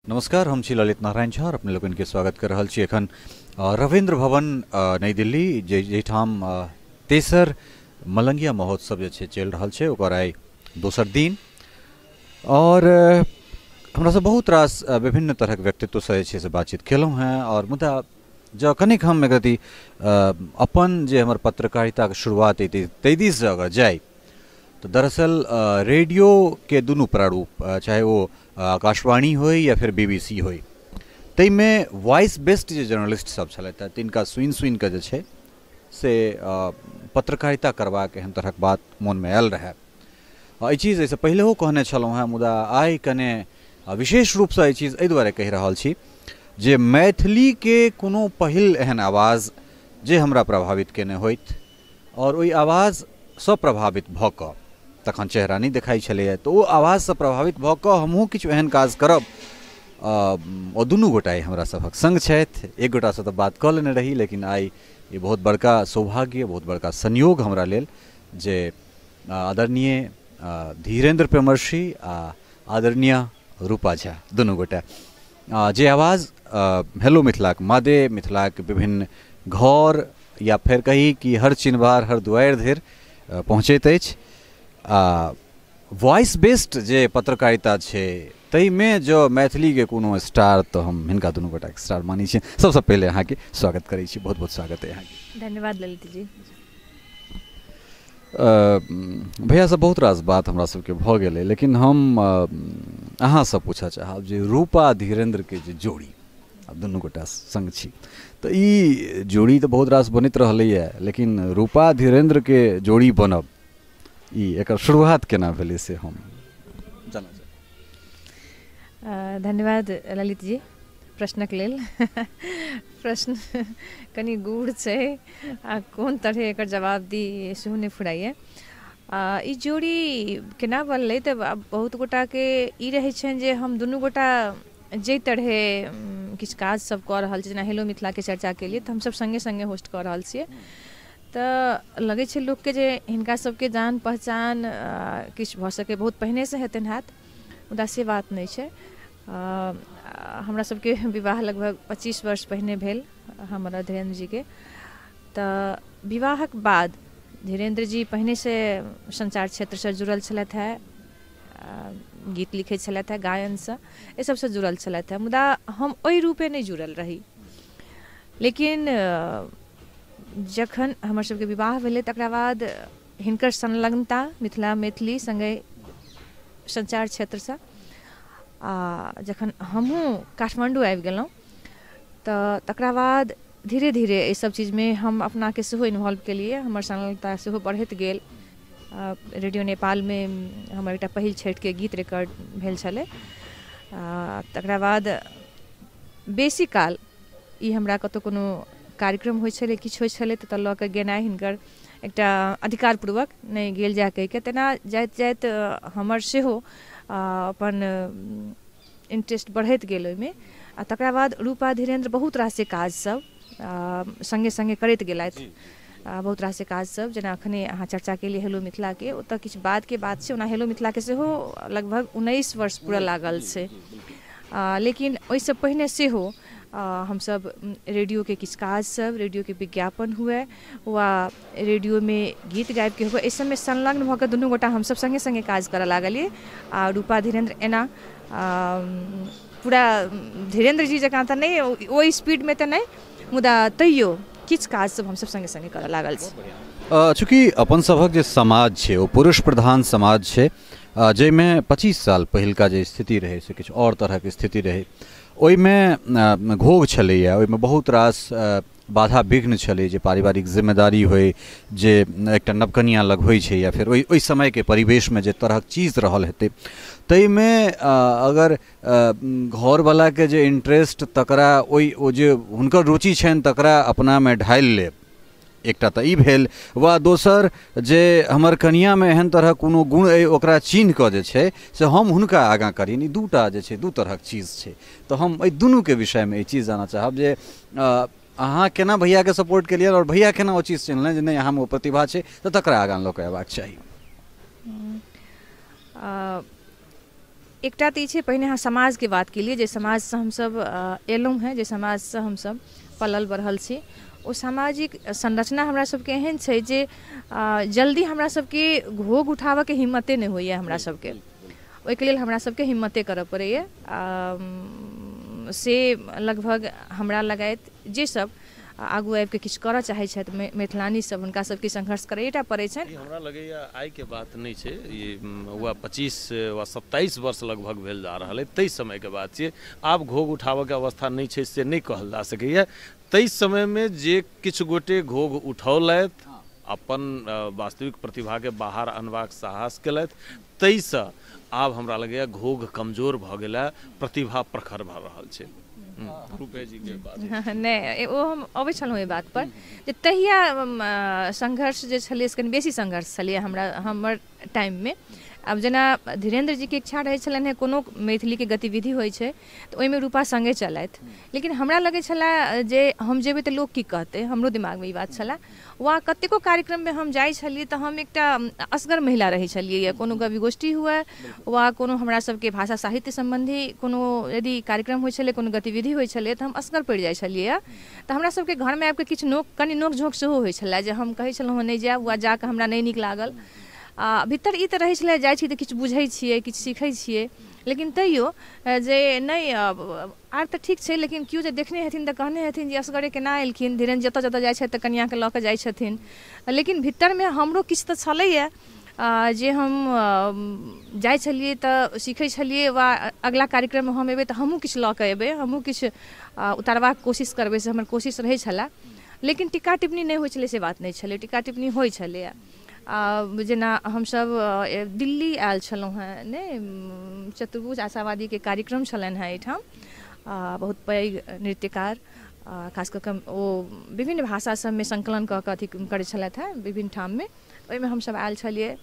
नमस्कार, हम छी ललित नारायण झा और अपने लोगन के स्वागत कर रहल छी एखन रविन्द्र भवन नई दिल्ली, जाहिठाम तेसर मलंगिया महोत्सव जे छै चलि रहल छै, ओकर आइ दोसर दिन। और हमरा सब बहुत रास विभिन्न तरहक व्यक्तित्वसँ जे छै से बातचीत केलहुँ हेँ। और मुदा जँ कनिक हम एकरति अपन जे हमर पत्रकारिताके शुरुआत अइ ताहि दिस अगर जाइ तऽ दरअसल रेडियोके दुनू प्रारूप, चाहे ओ आकाशवाणी होइ या फिर बीबीसी होइ, ताहिमे वॉइस बेस्ड जे जर्नलिस्ट सब छलथि तिनका सुनि सुनि कऽ जे छै से पत्रकारिता करबाक एहन तरहक बात मोनमे आयल रहए। एहि चीज एहिसँ पहिलेहो कहने छलहुँ हेँ, मुदा आइ कने विशेष रूपसँ एहि चीज एहि दुआरे कहि रहल छी जे मैथिलीके कोनो पहिल एहन आवाज जे हमरा प्रभावित केने होइत और ओहि आवाजसँ प्रभावित भऽ कऽ, तखन चेहरा नहि देखाइ छलैए, तऽ ओ आवाजसँ प्रभावित भऽ कऽ हमहूँ किछु एहन काज करब। ओ दुनू गोटा हमरा सभक सङ्ग छथि। एक गोटासँ तऽ बात कऽ लेने रही, लेकिन आइ ई बहुत बड़का सौभाग्य, बहुत बड़का संयोग हमरा लेल जे आदरणीय धीरेन्द्र प्रेमर्षि आ आदरणीय रूपा झा दुनू गोटा जे आवाज हेलो मिथिलाक मादे मिथिलाक विभिन्न घर या फेर कही कि हर चिनबार हर दुआरि धरि पहुँचैत अछि। आ वॉइस बेस्ड जे पत्रकारिता छै ताहिमे जँ मैथिलीके कोनो स्टार तऽ हम हिनका दुनू गोटाके स्टार मानै छी। सबसँ पहिले अहाँके स्वागत करै छी, बहुत बहुत स्वागत है अहाँके। धन्यवाद ललित जी। भैया सब बहुत रास बात हमरा सबके भऽ गेलै, लेकिन हम अहाँसँ पूछऽ चाहब जे रूपा धीरेन्द्रके जे जोड़ी, आब दुनू गोटा सङ्ग छी, तऽ ई जोड़ी तऽ बहुत रास बनैत रहलैए, लेकिन रूपा धीरेन्द्रके जोड़ी बनब, ई एकर शुरुआत केना भेलै से हम जानऽ चाहब। धन्यवाद ललित जी प्रश्नक लेल। प्रश्न कनि गूढ़ छै आ कोन तरहे एकर जवाब दी सेहो नहि फुराइए। ई जोड़ी केना बनलै तऽ बहुत गोटाके ई रहै छनि जे हम दुनू गोटा जाहि तरहे किछु काज सब कऽ रहल छी, जेना हेलो मिथिलाके चर्चा केलियै तऽ हमसब सङ्गे सङ्गे होस्ट कऽ रहल छियै, तऽ लगै छै लोकके जे हिनका सबके जान पहचान किछु भऽ सकै बहुत पहिनेसँ हेतनि हैत, मुदा से बात नहि छै। हमरा सबके विवाह लगभग 25 वर्ष पहिने भेल हमरा धीरेन्द्र जीके। तऽ विवाहक बाद धीरेन्द्र जी पहिनेसँ संचार क्षेत्रसँ जुड़ल छलथि हेँ, गीत लिखै छलथि हेँ, गायनसँ एहि सबसँ जुड़ल छलथि हेँ, मुदा हम ओहि रूपे नहि जुड़ल रही। लेकिन जखन हमर सबके विवाह भेलै तकरा बाद हिनकर संलग्नता मिथिला मैथिली सङ्गे संचार क्षेत्रसँ, आ जखन हमहूँ काठमाण्डू आबि गेलहुँ तऽ तकरा बाद धीरे धीरे एहि सब चीजमे हम अपनाके सेहो इन्वॉल्व केलियै, हमर संलग्नता सेहो बढ़ैत गेल। रेडियो नेपालमे हमर एकटा पहिल छठिके गीत रिकॉर्ड भेल छलै। तकरा बाद बेसी काल ई हमरा कतहु कोनो कार्यक्रम होइ छलै, किछु होइ छलै तऽ लऽ कऽ गेनाइ हिनकर एकटा अधिकारपूर्वक नहि गेल जाय कहिके, तेना जाइत जाइत हमर सेहो अपन इंट्रेस्ट बढ़ैत गेल ओहिमे। आ तकरा बाद रूपा धीरेन्द्र बहुत रास काज सब सङ्गे सङ्गे करैत गेलथि, बहुत रास काज सब, जेना अखने अहाँ चर्चा केलियै हेलो मिथिलाके, ओतऽ किछु बादके बात छै। ओना हेलो मिथिलाके सेहो लगभग 19 वर्ष पूरा लागल छै, लेकिन ओहिसँ पहिने सेहो हमसब रेडियोके किछु काज सब, रेडियोके विज्ञापन हुए वा रेडियोमे गीत गाबिके हुए, एहि सबमे संलग्न भऽ कऽ दुनू गोटा हमसब सङ्गे सङ्गे काज करऽ लागलियै। आ रूपा धीरेन्द्र एना पूरा धीरेन्द्र जी जकाँ तऽ नहि, ओहि स्पीडमे तऽ नहि, मुदा तैयो किछु काज सब हमसब सङ्गे सङ्गे करऽ लागल छी। चूँकि अपन सभक जे समाज छै ओ पुरुष प्रधान समाज छै, जाहिमे 25 साल पहिलका जे स्थिति रहै से किछु आओर तरहक स्थिति रहै, ओहिमे घोघ छलैए, ओहिमे बहुत रास बाधा विघ्न छलै, जे पारिवारिक जिम्मेदारी होइ, जे एकटा नवकनिया लग होइ छै, या फेर ओहि समयके परिवेशमे जे तरहक चीज रहल हेतै, ताहिमे अगर घरवलाके जे इंट्रेस्ट तकरा ओहि ओ जे हुनकर रुचि छनि तकरा अपनामे ढालि लेब, एकटा तऽ ई भेल, वा दोसर जे हमर कनियामे एहन तरहक कोनो गुण अइ ओकरा चिन्ह कऽ जे छै से हम हुनका आगाँ करियनि, ई दूटा जे छै दू तरहक चीज छै। तऽ हम एहि दुनूके विषयमे ई चीज जानऽ चाहब जे अहाँ केना भैयाके सपोर्ट केलियै और भैया केना ओ चीज चिन्हलनि जे नहि अहाँमे ओ प्रतिभा छै तऽ तकरा आगाँ लऽ कऽ अयबाक चाही। एकटा तऽ ई छै, पहिने अहाँ समाजके बात केलियै, जे समाजसँ हमसभ एलहुँ हेँ, जे समाजसँ हमसभ पलल बढ़ल छी, ओ सामाजिक संरचना हमरा सबके एहन छै जे जल्दी हमरा सबके घोघ उठाबऽके हिम्मते नहि होइए हमरा सबके। ओहिके लेल हमरा सबके हिम्मते करऽ पड़ैए। से लगभग हमरा लगायत जे सब आगू आबिके किछु करऽ चाहै छथि मैथिलानी सब, हुनका सबके संघर्ष करैटा पड़ै छनि। हमरा लगैए आइके बात नहि छै, ई वएह 25 वा 27 वर्ष लगभग भेल जा रहल है, ताहि समयके बात छियै। आब घोघ उठाबऽके अवस्था नहि छै से नहि कहल जा सकैए। ताहि समयमे जे किछु गोटे घोघ उठौलथि, अपन वास्तविक प्रतिभाके बाहर अनबाक साहस केलथि, ताहिसँ आब हमरा लगैए घोघ कमजोर भऽ गेलै, प्रतिभा प्रखर भऽ रहल छै। नहि, ओ हम अबै छलहुँ एहि बात पर जे तहिया संघर्ष जे छलै से कनि बेसी संघर्ष छलै हमरा हमर टाइममे। आब जेना धीरेन्द्र जीके इच्छा रहै छलनि हेँ कोनो मैथिलीके गतिविधि होइ छै तऽ ओहिमे रूपा सङ्गे चलथि, लेकिन हमरा लगै छलै जे हम जेबै तऽ लोक की कहतै, हमरो दिमागमे ई बात छलै। वा कतेको कार्यक्रममे हम जाइ छलियै तऽ हम एकटा असगर महिला रहै छलियै, या कोनो कवि गोष्ठी हुए वा कोनो हमरा सबके भाषा साहित्य सम्बन्धी कोनो यदि कार्यक्रम होइ छलै, कोनो गतिविधि होइ छलै, तऽ हम असगर पड़ि जाइ छलियै। तऽ हमरा सबके घरमे आबिके किछु कनि नोक झोँक सेहो होइ छलै, जे हम कहै छलहुँ नहि जायब वा जाकऽ हमरा नहि नीक लागल। आ भीतर ई तऽ रहै छलै जाइ छी तऽ किछु बुझै छियै, किछु सीखै छियै, लेकिन तैयो जे नहि आर तऽ ठीक छै, लेकिन केओ जे देखने हेथिन तऽ कहने हेथिन जे असगरे केना एलखिन, धीरेन्द्र जतऽ जतऽ जाइ छथि तऽ कनिआँके लऽ कऽ जाइ छथिन। लेकिन भीतरमे हमरो किछु तऽ छलैए जे हम जाइ छलियै तऽ सीखै छलियै, वा अगिला कार्यक्रममे हम एबै तऽ हमहूँ किछु लऽ कऽ एबै, हमहूँ किछु उतारबाक कोशिश करबै, से हमर कोशिश रहै छलै। लेकिन टीका टिप्पणी नहि होइ छलै से बात नहि छलै, टीका टिप्पणी होइ छलैए। जेना हमसब दिल्ली आयल छलहुँ हेँ, नहि चतुर्भुज आशावादीके कार्यक्रम छलनि हेँ एहिठाम, बहुत पैघ नृत्यकार, खास कऽ कऽ ओ विभिन्न भाषा सबमे संकलन कऽ कऽ अथी करै छलथि हेँ विभिन्न ठाममे, ओहिमे हमसब आयल छलियै।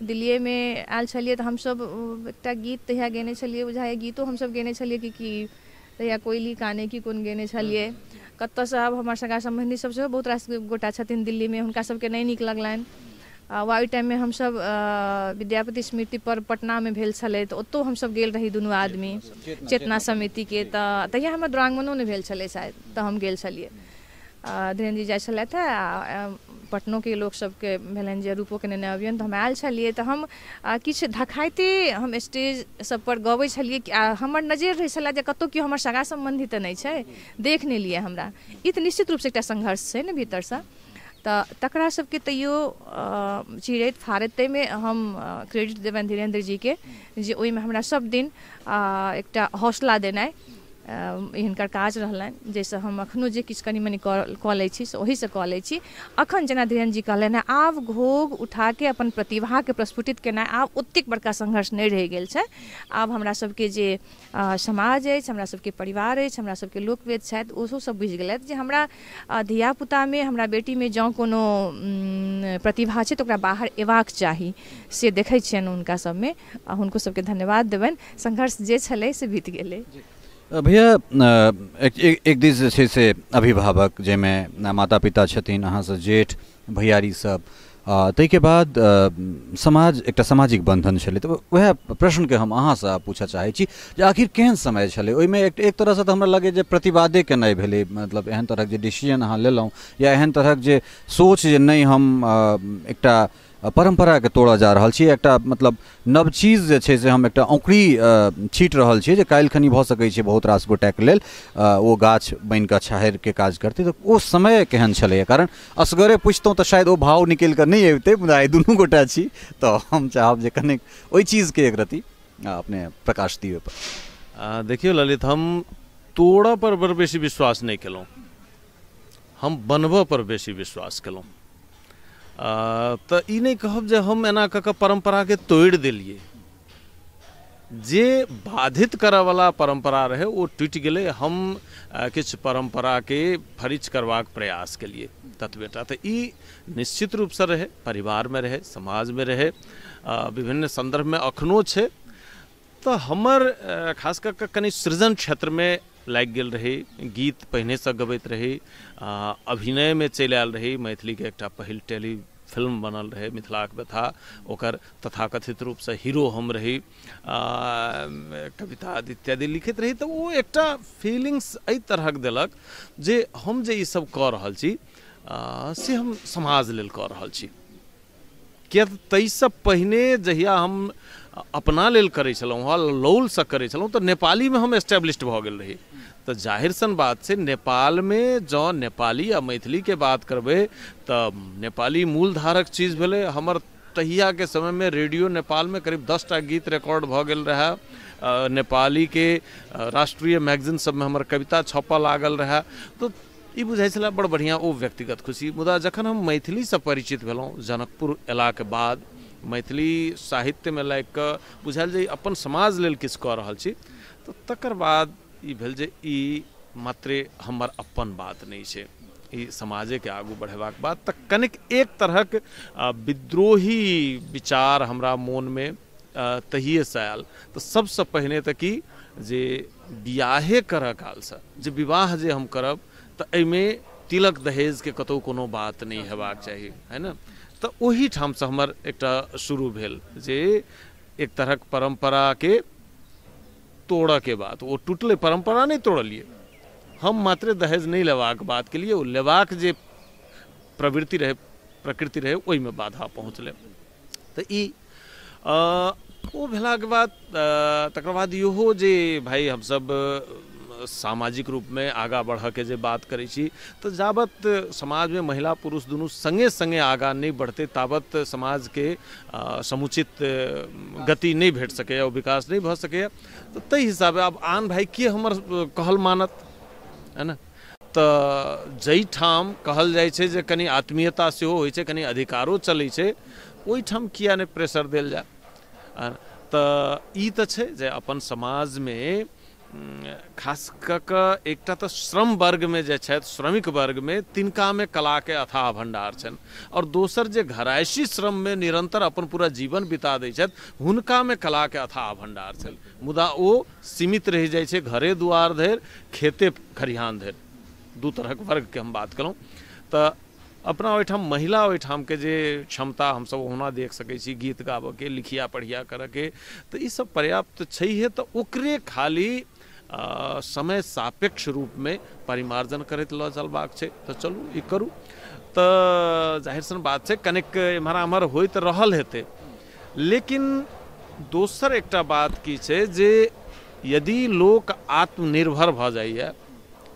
दिल्लीएमे आयल छलियै तऽ हमसब एकटा गीत तहिया गेने छलियै, बुझाइए गीतो हमसब गेने छलियै कि तहिया कोयली काने की कोन गेने छलियै। कतऽसँ आब हमर सगा सम्बन्धी सब सेहो बहुत रास गोटा छथिन दिल्लीमे, हुनका सबके नहि नीक लगलनि। वा ओहि टाइममे हमसब विद्यापति स्मृति पर्व पटनामे भेल छलै तऽ ओतहु हमसब गेल रही दुनू आदमी चेतना समितिके, तऽ तहिया हमर दुरागमनो नहि भेल छलै शायद, तऽ हम गेल छलियै। धीरेन्द्र जी जाइ छलथि हेँ आ पटनोके लोक सबके भेलनि जे रूपोके नेने अबियनि, तऽ हम आयल छलियै। तऽ हम किछु धखाइते हम स्टेज सबपर गबै छलियै आ हमर नजरि रहै छलै जे कतहु केओ हमर सगा सम्बन्धी तऽ नहि छै, देख नहि लिए हमरा। ई तऽ निश्चित रूपसँ एकटा संघर्ष छै ने भीतरसँ, तऽ तकरा सबके तैयो चिरैत फाड़ैत, ताहिमे हम क्रेडिट देबनि धीरेन्द्र जीके जे ओहिमे हमरा सब दिन एकटा हौसला देनाइ हिनकर काज रहलनि, जाहिसँ हम एखनो जे किछु कनि मनि कऽ लै छी से ओहीसँ कऽ लै छी। अखन जेना धीरेन्द्र जी कहलनि हेँ, आब घोघ उठाके अपन प्रतिभाके प्रस्फुटित केनाइ आब ओतेक बड़का संघर्ष नहि रहि गेल छै। आब हमरा सबके जे समाज अछि, हमरा सबके परिवार अछि, हमरा सबके लोकवेद छथि, ओहो सब बुझि गेलथि जे हमरा धियापुतामे, हमरा बेटीमे जँ कोनो प्रतिभा छै तऽ ओकरा बाहर एबाक चाही, से देखै छियनि हुनका सबमे। आ हुनको सबके धन्यवाद देबनि, संघर्ष जे छलै से बीत गेलै। भैया, एक दिस जे छै से अभिभावक जाहिमे माता पिता छथिन, अहाँसँ जेठ भैयारी सब, ताहिके बाद समाज, एकटा सामाजिक बन्धन छलै। तऽ वएह प्रश्नके हम अहाँसँ पूछऽ चाहै छी जे आखिर केहन समय छलै ओहिमे? एक तरहसँ तऽ हमरा लगै जे प्रतिवादे केनाइ भेलै, मतलब एहन तरहक जे डिसीजन अहाँ लेलहुँ या एहन तरहक जे सोच जे नहि हम एकटा परम्पराके तोड़ऽ जा रहल छी, एकटा मतलब नव चीज जे छै से हम एकटा औंकरी छीटि रहल छियै जे काल्हि खनी भऽ सकै छै बहुत रास गोटाके लेल ओ गाछ बनिकऽ छाहरिके काज करतै। तऽ ओ समय केहन छलैए? कारण असगरे पुछितहुँ तऽ शायद ओ भाव निकलि कऽ नहि अबितै, मुदा आइ दुनू गोटा छी तऽ हम चाहब जे कनेक ओहि चीजके एक रति अपने प्रकाश दियौ ओहिपर। देखियौ ललित, हम तोड़ऽ पर बड़ बेसी विश्वास नहि केलहुँ, हम बनबऽ पर बेसी विश्वास केलहुँ। तऽ ई नहि कहब जे हम एना कऽ कऽ परम्पराके तोड़ि देलियै, जे बाधित करऽवला परम्परा रहै ओ टूटि गेलै। हम किछु परम्पराके फरिच करबाक प्रयास केलियै ततबेटा। तऽ ई निश्चित रूपसँ रहै, परिवारमे रहै, समाजमे रहै, विभिन्न सन्दर्भमे एखनो छै। तऽ हमर खास कऽ कऽ कनि सृजन क्षेत्रमे लागि गेल रही, गीत पहिनेसँ गबैत रही, अभिनयमे चलि आयल रही। मैथिलीके एकटा पहिल टेली फिल्म बनल रहै मिथिलाक व्यथा, ओकर तथाकथित रूपसँ हीरो हम रही, कविता आदि इत्यादि लिखैत रही। तऽ ओ एकटा फीलिंग्स एहि तरहक देलक जे हम जे ईसब कऽ रहल छी से हम समाज लेल कऽ रहल छी। किया तऽ ताहिसँ पहिने जहिया हम अपना लेल करै छलहुँ हँ, लौलसँ करै छलहुँ, तऽ नेपालीमे हम एस्टेब्लिश्ड भऽ गेल रही। तऽ जाहिर सन बात छै नेपालमे जँ नेपाली आ मैथिलीके बात करबै तऽ नेपाली मूल धारक चीज भेलै। हमर तहियाके समयमे रेडियो नेपालमे करीब 10टा गीत रिकॉर्ड भऽ गेल रहए। नेपालीके राष्ट्रीय मैगजीन सबमे हमर कविता छपऽ लागल रहए। तऽ ई बुझाइ छलै बड़ बढ़िआँ ओ व्यक्तिगत खुशी। मुदा जखन हम मैथिलीसँ परिचित भेलहुँ जनकपुर अयलाके बाद, मैथिली साहित्यमे लागिकऽ बुझायल जे अपन समाज लेल किछु कऽ रहल छी, तऽ तकर बाद ई भेल जे ई मात्रे हमर अपन बात नहि छै, ई समाजेके आगू बढ़ेबाक बात। तऽ कनिक एक तरहक विद्रोही विचार हमरा मोनमे तहिएसँ आयल। तऽ सबसँ पहिने तऽ की जे बियाहे करऽ कालसँ जे विवाह जे हम करब तऽ एहिमे तिलक दहेजके कतहु कोनो बात नहि हेबाक चाही, है ने। तऽ ओहिठामसँ हमर एकटा शुरू भेल जे एक तरहक परम्पराके तोड़ऽके बात। ओ टूटलै, परम्परा नहि तोड़लियै हम, मात्रे दहेज नहि लेबाक बात के लिए ओ लेबाक जे प्रवृत्ति रहै, प्रकृति रहै, ओहिमे बाधा पहुँचलै। तऽ ई ओ भेलाके बाद तकर बाद इहो जे भाइ हमसब सामाजिक रूपमे आगाँ बढ़ऽके जे बात करै छी, तऽ जाबत समाजमे महिला पुरुष दुनू सङ्गे सङ्गे आगाँ नहि बढ़तै ताबत समाजके समुचित गति नहि भेट सकैए, ओ विकास नहि भऽ सकैए। तऽ ताहि हिसाबे आब आन भाइ के हमर कहल मानत, है ने। तऽ जाहिठाम कहल जाइ छै जे कनि आत्मीयता सेहो होइ छै, कनि अधिकारो चलै छै, ओहिठाम किया नहि प्रेशर देल जाय। तऽ ई तऽ छै जे अपन समाजमे खास कऽ कऽ एकटा तऽ श्रम वर्गमे जे छथि, श्रमिक वर्गमे, तिनकामे कलाके अथाह भण्डार छनि, आओर दोसर जे घरायशी श्रममे निरन्तर अपन पूरा जीवन बिता दै छथि हुनकामे कलाके अथाह भण्डार छनि। मुदा ओ सीमित रहि जाइ छै घरे दुआर धरि, खेते खरिहान धरि। दू तरहक वर्गके हम बात केलहुँ। तऽ अपना ओहिठाम महिला ओहिठामके जे क्षमता हमसब ओहुना देख सकै छी, गीत गाबऽके, लिखिया पढ़िया करऽके, तऽ ईसब पर्याप्त छैहे। तऽ ओकरे खाली समय सापेक्ष रूपमे परिमार्जन करैत लऽ चलबाक छै। तऽ चलू ई करू। तऽ जाहिर सन बात छै कनिक एम्हर आम्हर होइत रहल हेतै। लेकिन दोसर एकटा बात की छै जे यदि लोक आत्मनिर्भर भऽ जाइए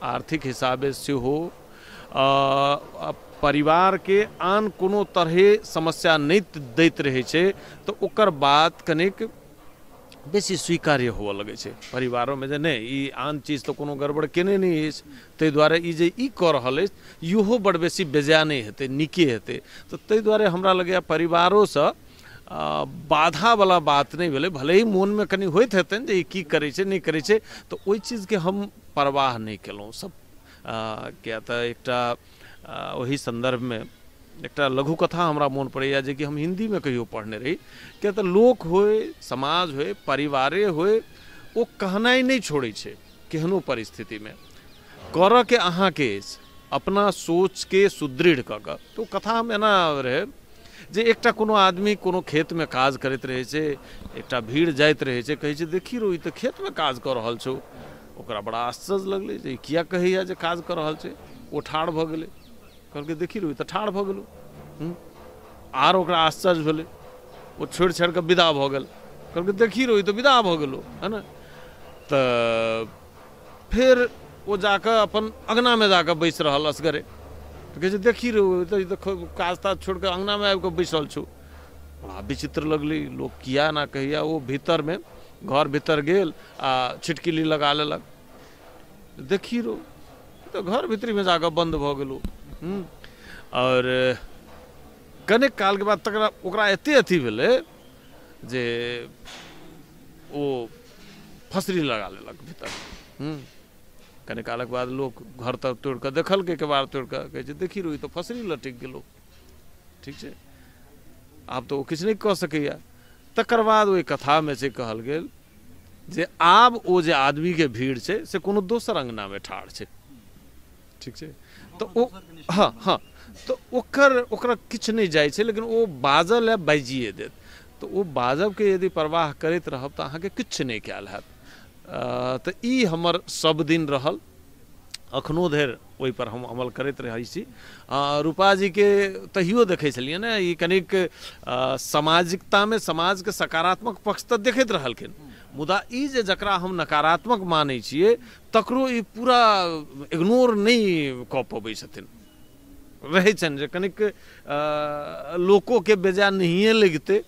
आर्थिक हिसाबे सेहो, परिवारके आन कोनो तरहे समस्या नहि दैत रहै छै, तऽ ओकर बात कनिक बेसी स्वीकार्य हुअ लगै छै परिवारोमे, जे नहि ई आन चीज तऽ कोनो गड़बड़ केने नहि अछि, ताहि दुआरे ई जे ई कऽ रहल अछि इहो बड़ बेसी बेजाय नहि हेतै, नीके हेतै। तऽ ताहि दुआरे हमरा लगैए परिवारोसँ बाधावला बात नहि भेलै। भले ही मोनमे कनि होइत हेतनि जे ई की करै छै नहि करै छै, तऽ ओहि चीजके हम परवाह नहि केलहुँ सब। किया तऽ एकटा ओहि सन्दर्भमे एकटा लघु कथा हमरा मोन पड़ैए जे कि हम हिन्दीमे कहियो पढ़ने रही। किया तऽ लोक होय, समाज होय, परिवारे होय, ओ कहनाइ नहि छोड़ै छै केहनो परिस्थितिमे। करऽके अहाँके अछि अपना सोचके सुदृढ़ कऽ कऽ। तऽ ओ कथा हम एना रहै जे एकटा कोनो आदमी कोनो खेतमे काज करैत रहै छै, एकटा भीड़ जाइत रहै छै, कहै छै देखी रो ई तऽ खेतमे काज कऽ रहल छौ। ओकरा बड़ा आश्चर्य लगलै जे किया कहैए जे काज कऽ रहल छै। ओ ठाढ़ भऽ गेलै, कहलकै देखी रो ई तऽ ठाढ़ भऽ गेलौ। आर ओकरा आश्चर्य भेलै, ओ छोड़ि छाड़ि कऽ विदा भऽ गेल, कहलकै देखी रो ई तऽ विदा भऽ गेलौ, है ने। तऽ फेर ओ जाकऽ अपन अङ्गनामे जाकऽ बैसि रहल असगरे, तऽ कहै छै देखी रो ई तऽ काज ताज छोड़ि कऽ अङ्गनामे आबि कऽ बैसल छौ। बड़ा विचित्र लगलै, लोक किया एना कहैए। ओ भीतरमे घर भीतर गेल आ छिटकिली लगा लेलक, देखी रो तऽ घर भीतरीमे जाकऽ बन्द भऽ गेलौ। आओर कनेक कालके बाद तकरा ओकरा एते अथी भेलै जे ओ फसरी लगा लेलक भीतर। कने कालक बाद लोक घर तर तोड़ि कऽ देखलकै, केबाड़ तोड़ि कऽ, कहै छै देखी रो ई तऽ फसरी लटकि गेलौ, ठीक छै आब तऽ ओ किछु नहि कऽ सकैए। तकर बाद ओहि कथामे से कहल गेल जे आब ओ जे आदमीके भीड़ छै से कोनो दोसर अङ्गनामे ठाढ़ छै, ठीक छै। तऽ ओ हँ हँ तऽ ओकर ओकरा किछु नहि जाइ छै, लेकिन ओ बाजल है बाजिए देत। तऽ ओ बाजबके यदि परवाह करैत रहब तऽ अहाँके किछु नहि कयल हैत। तऽ ई हमर सब दिन रहल, अखनो धरि ओहिपर हम अमल करैत रहै छी। रूपाजीके तहियो देखै छलियै ने, ई कनिक सामाजिकतामे समाजके सकारात्मक पक्ष तऽ देखैत रहलखिन, मुदा ई जे जकरा हम नकारात्मक मानै छियै तकरो ई पूरा इग्नोर नहि कऽ पबै छथिन। रहै छनि जे कनिक लोकोके बेजाय नहिए लगितै।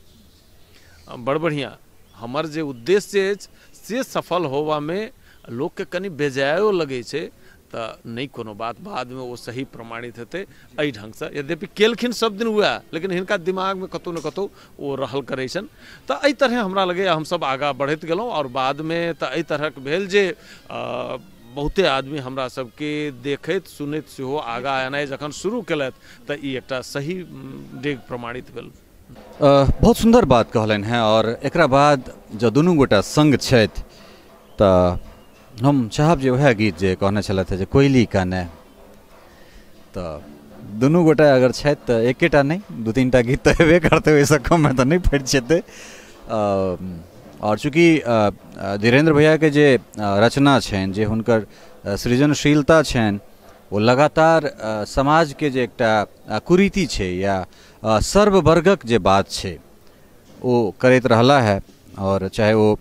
बड़ बढ़िआँ, हमर जे उद्देश्य अछि से सफल होबामे लोकके कनि बेजायो लगै छै तऽ नहि कोनो बात, बादमे ओ सही प्रमाणित हेतै एहि ढङ्गसँ। यद्यपि केलखिन सब दिन वएह, लेकिन हिनका दिमागमे कतहु ने कतहु ओ रहल करै छनि। तऽ एहि तरहे हमरा लगैए हमसब आगाँ बढ़ैत गेलहुँ। आओर बादमे तऽ एहि तरहक भेल जे बहुते आदमी हमरा सबके देखैत सुनैत सेहो आगाँ एनाइ जखन शुरू केलथि तऽ ई एकटा सही डेग प्रमाणित भेल। बहुत सुन्दर बात कहलनि हेँ। और एकरा बाद जँ दुनू गोटा संग छथि तऽ हम चाहब जे वएह गीत जे कहने छलथि जे कोयली काने, तऽ दुनू गोटा अगर छथि तऽ एकेटा नहि दू तीन टा गीत तऽ हेबे करतै, ओहिसँ कममे तऽ नहि फटि जेतै। और चूँकि धीरेन्द्र भैयाके जे रचना छनि, जे हुनकर सृजनशीलता छनि, ओ लगातार समाजके जे एकटा कुरीति छै या सर्ववर्गक जे बात छै ओ करैत रहला है। और चाहे ओ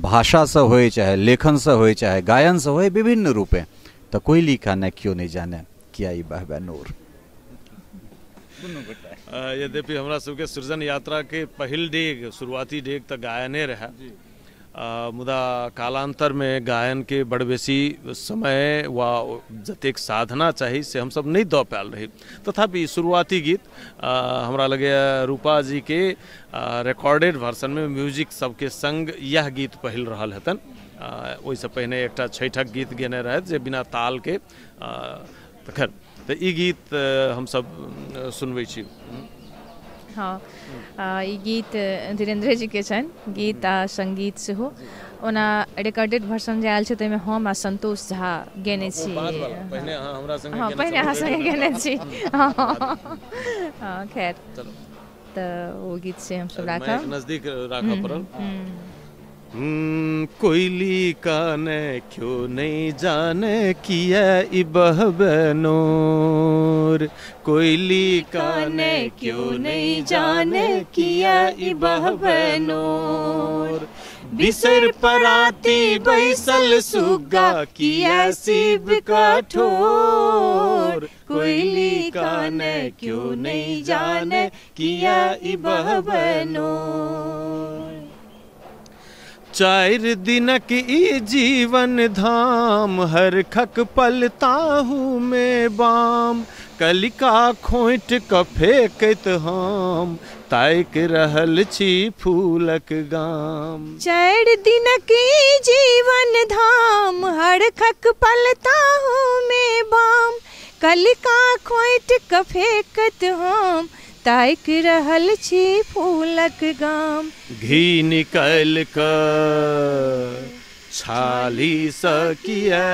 भाषासँ होय, चाहे लेखनसँ होय, चाहे गायनसँ होय, विभिन्न रूपे। तऽ कोयली काने क्यों नहीं जाने किया ई बहबे नूर। यद्यपि हमरा सबके सृजन यात्राके पहिल डेग, शुरुआती डेग तऽ गायने रहै, मुदा कालान्तरमे गायनके बड़ बेसी समय वा जतेक साधना चाही से हमसब नहि दऽ पायल रही। तथापि शुरुआती गीत हमरा लगैए रूपाजीके रिकॉर्डेड वर्जनमे म्यूजिक सबके संग इएह गीत पहिल रहल हेतनि। ओहिसँ पहिने एकटा छठिक गीत गेने रहथि जे बिना तालके। तऽ खैर, तऽ ई गीत हमसब सुनबै छी। हँ, ई गीत धीरेन्द्र जी के छनि, गीत आ संगीत सेहो। ओना रिकॉर्डेड वर्जन जे आयल छै ताहिमे हम आ संतोष झा गेने छी। हँ, पहिने अहाँ संगे गेने छी। हँ, खैर तऽ ओ गीत से हमसब राखब, नजदीक राखऽ पड़ल। कोयली काने क्यों नहीं जाने किया ई बहबे नूर, कोयली काने क्यों नहीं जाने किया ई बहबे नूर, बिसर पराती बैसल सुग्गा किया शिव कठोर, कोयली काने क्यों नहीं जाने किया ई बहबे नूर। चारि दिनक ई जीवन धाम, हर खक पलताहू में बाम, कलिका खोंटि कऽ फेकैत हम ताकि रहल छी फूलक गाम। चारि दिनक ई जीवन धाम, हर खक पलताहू में बाम, कलिका खोंटि कऽ फेकैत हम ताकि रहल छी फूलक गाम। घी निकालि कऽ छाली सकिया,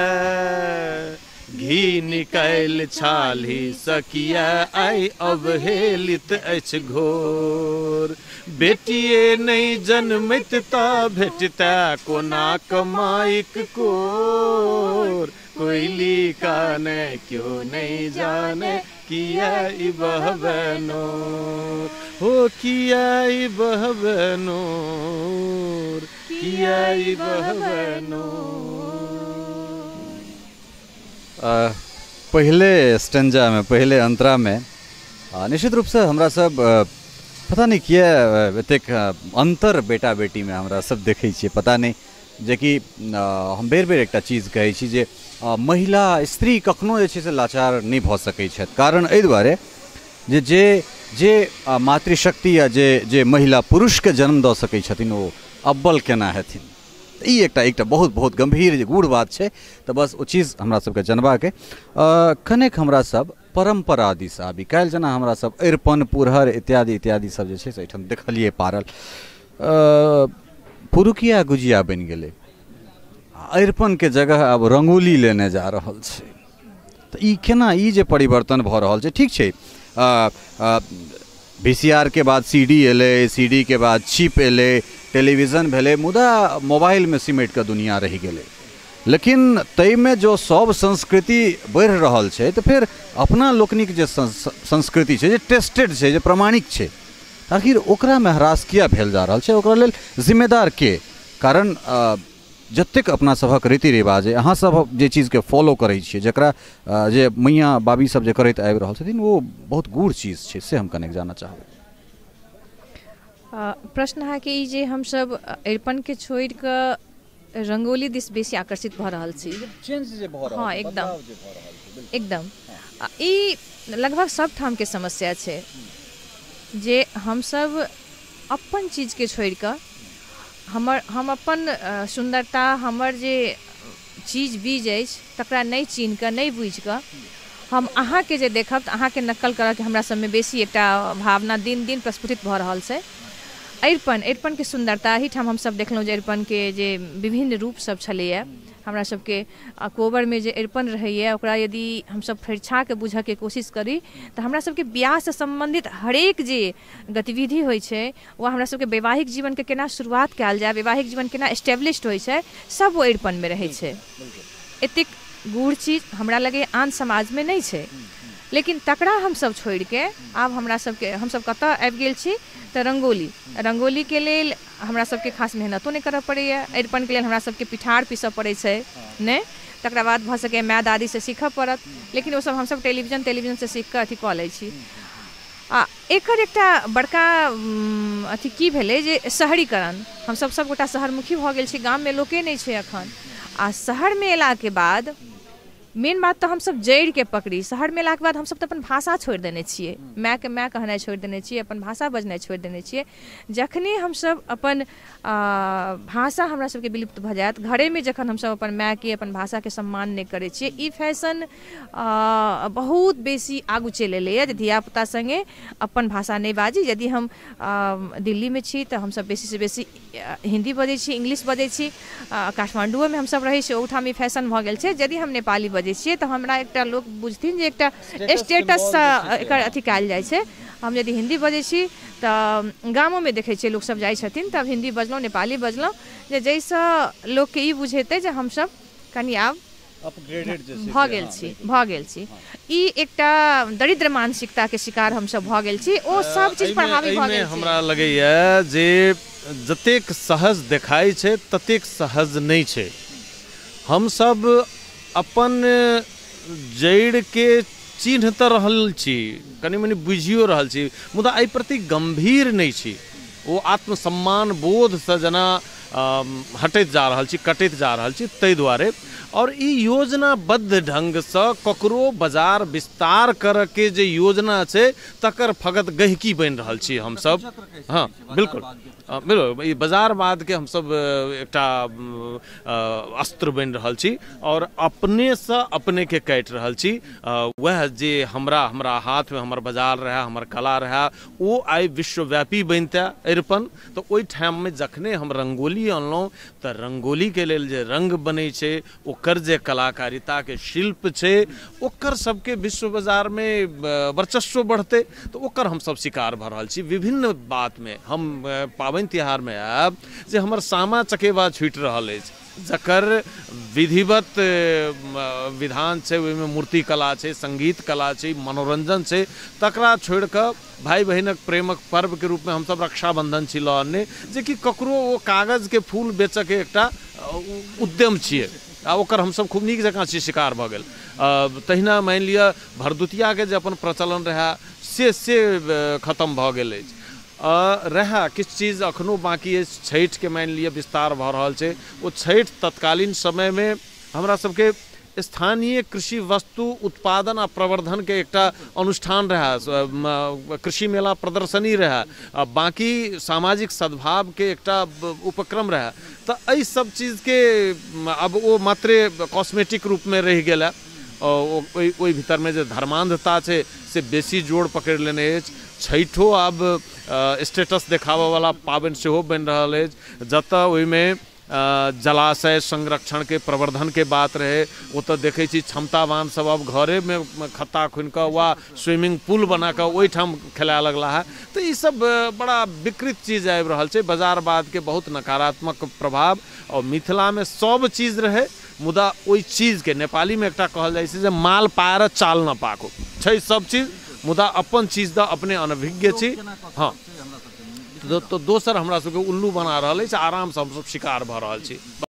घी निकालि छाली सकिया, आइ अवहेलित अछि घोर, बेटिए नहि जनमैत तऽ भेटता कोना कमाइक कोर, कोयली काने क्यों नहीं जाने किया ई बहबे नूर, हो किया ई बहबे नूर, किया ई बहबे नूर। पहिले स्टेंजामे, पहिले अंतरामे निश्चित रूपसँ हमरा सब पता नहि किया एतेक अंतर बेटा बेटीमे हमरा सब देखै छियै, पता नहि, जेकि हम बेर बेर एकटा चीज कहै छी जे महिला स्त्री कखनो जे छै से लाचार नहि भऽ सकै छथि। कारण एहि दुआरे जे जे जे मातृशक्ति या जे जे महिला पुरुषके जन्म दऽ सकै छथिन ओ अब्बल केना हेथिन। ई एकटा एकटा बहुत बहुत गंभीर जे गूढ़ बात छै। तऽ बस ओ चीज हमरा सबके जनबाके। कनेक हमरा सब परम्परा दिस आबी। काल्हि जेना हमरा सब अरिपन पुरहर इत्यादि इत्यादि सब जे छै से एहिठाम देखलियै पारल। पुरुकिया गुजिया बनि गेलै, अरिपनके जगह आब रंगोली लेने जा रहल छै। तऽ ई केना ई जे परिवर्तन भऽ रहल छै? ठीक छै, VCR के बाद CD एलै, CD के बाद चिप एलै, टेलीविजन भेलै, मुदा मोबाइलमे सिमटि कऽ दुनिया रहि गेलै। लेकिन ताहिमे जो सब संस्कृति बढ़ि रहल छै तऽ फेर अपना लोकनिक जे संस्कृति छै, जे टेस्टेड छै, जे प्रमाणिक छै, आखिर ओकरामे ह्रास किया भेल जा रहल छै? ओकरा लेल जिम्मेदार के? कारण जतेक अपना सभक रीति रिवाज अइ, अहाँ सब जे चीजके फॉलो करै छियै, जकरा जे मैया बाबी सब जे करैत आबि रहल छथिन, ओ बहुत गूढ़ चीज छै, से हम कनेक जानऽ चाहबै। प्रश्न अहाँके ई जे हमसब अरिपनके छोड़ि कऽ रंगोली दिस बेसी आकर्षित भऽ रहल छी। चेंज जे भऽ रहल, हँ, एकदम एकदम ई लगभग सब ठामके समस्या छै जे हमसब अपन चीजके छोड़ि कऽ हम अपन सुन्दरता, हमर जे चीज बीज अछि तकरा नहि चिन्ह कऽ, नहि बुझि कऽ हम अहाँके जे देखब तऽ अहाँके नकल करऽके हमरा सबमे बेसी एकटा भावना दिन दिन प्रस्फुटित भऽ रहल छै। अरिपन, अरिपनके सुन्दरता एहिठाम हमसब देखलहुँ जे अरिपनके जे विभिन्न रूप सब छलैए, हमरा सबके कोबरमे जे अरिपन रहैए ओकरा यदि हमसब फरिछाके बुझऽके कोशिश करी तऽ हमरा सबके बियाहसँ सम्बन्धित हरेक जे गतिविधि होइ छै, ओ हमरा सबके वैवाहिक जीवनके केना शुरुआत कयल जाय, वैवाहिक जीवन केना एस्टेब्लिश्ड होइ छै, सब ओ अरिपनमे रहै छै। एतेक गूढ़ चीज हमरा लगैए आन समाजमे नहि छै, लेकिन तकरा हमसब छोड़िके आब हमरा सबके हमसब कतऽ आबि गेल छी तऽ रंगोली। रंगोलीके लेल हमरा सबके खास मेहनतो नहि करऽ पड़ैए, अरिपनके लेल हमरा सबके पिठार पीसऽ पड़ै छै नहि, तकरा बाद भऽ सकैए माय दादीसँ सीखऽ पड़त, लेकिन ओसब हमसब टेलीविजनसँ सीख कऽ अथी कऽ लै छी। आ एकर एकटा बड़का अथी की भेलै जे शहरीकरण, हमसब सबगोटा शहरमुखी भऽ गेल छी, गाममे लोके नहि छै एखन। आ शहरमे एलाके बाद मेन बात तऽ हमसब जड़िके पकड़ी, शहरमे एलाके बाद हमसब तऽ अपन भाषा छोड़ि देने छियै, मायके माय कहनाइ छोड़ि देने छियै, अपन भाषा बजनाइ छोड़ि देने छियै। जखने हमसब अपन भाषा हमरा सबके विलुप्त भऽ जायत, घरेमे जखन हमसब अपन मायके अपन भाषाके सम्मान नहि करै छियै, ई फैशन बहुत बेसी आगू चलि एलैए जे धियापुता सङ्गे अपन भाषा नहि बाजी। यदि हम दिल्लीमे छी तऽ हमसब बेसीसँ बेसी हिन्दी बजै छी, इंग्लिश बजै छी, काठमाण्डुओमे हमसब रहै छी ओहिठाम ई फैशन भऽ गेल छै। यदि हम नेपाली बजै छियै तऽ हमरा एकटा लोक बुझथिन जे एकटा स्टेटससँ एकर अथी कयल जाइ छै। हम यदि हिन्दी बजै छी तऽ गामोमे देखै छियै लोकसब जाइ छथिन तब हिन्दी बजलहुँ, नेपाली बजलहुँ, जे जाहिसँ लोकके ई बुझेतै जे हमसब कनि आब भऽ गेल छी, भऽ गेल छी। ई एकटा दरिद्र मानसिकताके शिकार हमसब भऽ गेल छी, ओ सब चीज पर हावी भऽ गेल छै। हमरा लगैए जे जतेक सहज देखाइ छै ततेक सहज नहि छै। हमसब अपन जड़िके चिन्ह तऽ रहल छी, कनि मनि बुझियो रहल छी, मुदा एहि प्रति गम्भीर नहि छी। ओ आत्मसम्मान बोधसँ जेना हटैत जा रहल छी, कटैत जा रहल छी, ताहि दुआरे। और ई योजनाबद्ध ढङ्गसँ ककरो बाजार विस्तार करऽके जे योजना छै तकर फगत गहिकी बनि रहल छी हमसब। हाँ, बिल्कुल बिल्कुल, ई बाजारवादके हमसब एकटा अस्त्र बनि रहल छी और अपनेसँ अपनेके काटि रहल छी। वएह जे हमरा हमरा हाथमे हमर बाजार रहए, हमर कला रहए, ओ आइ विश्वव्यापी बनितै अरिपन। तऽ ओहिठाममे जखने हम रंगोली अनलहुँ तऽ रंगोलीके लेल जे रंग बनै छै, ओकर जे कलाकारिताके शिल्प छै, ओकर सबके विश्व बाजारमे वर्चस्व बढ़तै, तऽ ओकर हमसब शिकार भऽ रहल छी। विभिन्न बातमे हम पाबनि तिहारमे आयब जे हमर सामा चकेबा छूटि रहल अछि, जकर विधिवत विधान छै, ओहिमे मूर्ति कला छै, संगीत कला छै, मनोरंजन छै, तकरा छोड़ि कऽ भाई बहिनक प्रेमक पर्वके रूपमे हमसब रक्षाबंधन छी लऽ अनने, जेकि ककरो ओ कागजके फूल बेचऽके एकटा उद्यम छियै आ ओकर हमसब खूब नीक जकाँ छी शिकार भऽ गेल। तहिना मानि लिअ भरदुतियाके जे अपन प्रचलन रहए से खतम भऽ गेल अछि। रहए किछु चीज अखनो बाँकी अछि। छठिके मानि लिअ विस्तार भऽ रहल छै, ओ छठि तत्कालीन समयमे हमरा सबके स्थानीय कृषि वस्तु उत्पादन आ प्रवर्धनके एकटा अनुष्ठान रहए, कृषि मेला प्रदर्शनी रहए, आ बाँकी सामाजिक सद्भावके एकटा उपक्रम रहए। तऽ एहि सब चीजके आब ओ मात्रे कॉस्मेटिक रूपमे रहि गेल। ओहि भीतरमे जे धर्मान्धता छै से बेसी जोड़ पकड़ि लेने अछि। छठिो आब स्टेटस देखाबऽवला पाबनि सेहो बनि रहल अछि, जतऽ ओहिमे जलाशय संरक्षणके प्रवर्धनके बात रहै, ओतऽ देखै छी क्षमतावान सब अब घरेमे खत्ता खुनिकऽ वा स्विमिंग पूल बनाकऽ ओहिठाम खेलाए लगला है। तऽ ई सब बड़ा विकृत चीज आबि रहल छै, बाजारवादके बहुत नकारात्मक प्रभाव। आओर मिथिलामे सब चीज रहै, मुदा ओहि चीजके नेपालीमे एकटा कहल जाइ छै जे माल पाएर चाल न पाको छै, सब चीज मुदा अपन चीज दऽ अपने अनभिज्ञ छी। हँ, तो दोसर हमरा सबके उल्लू बना रहल अछि, आरामसँ हमसब शिकार भऽ रहल छी।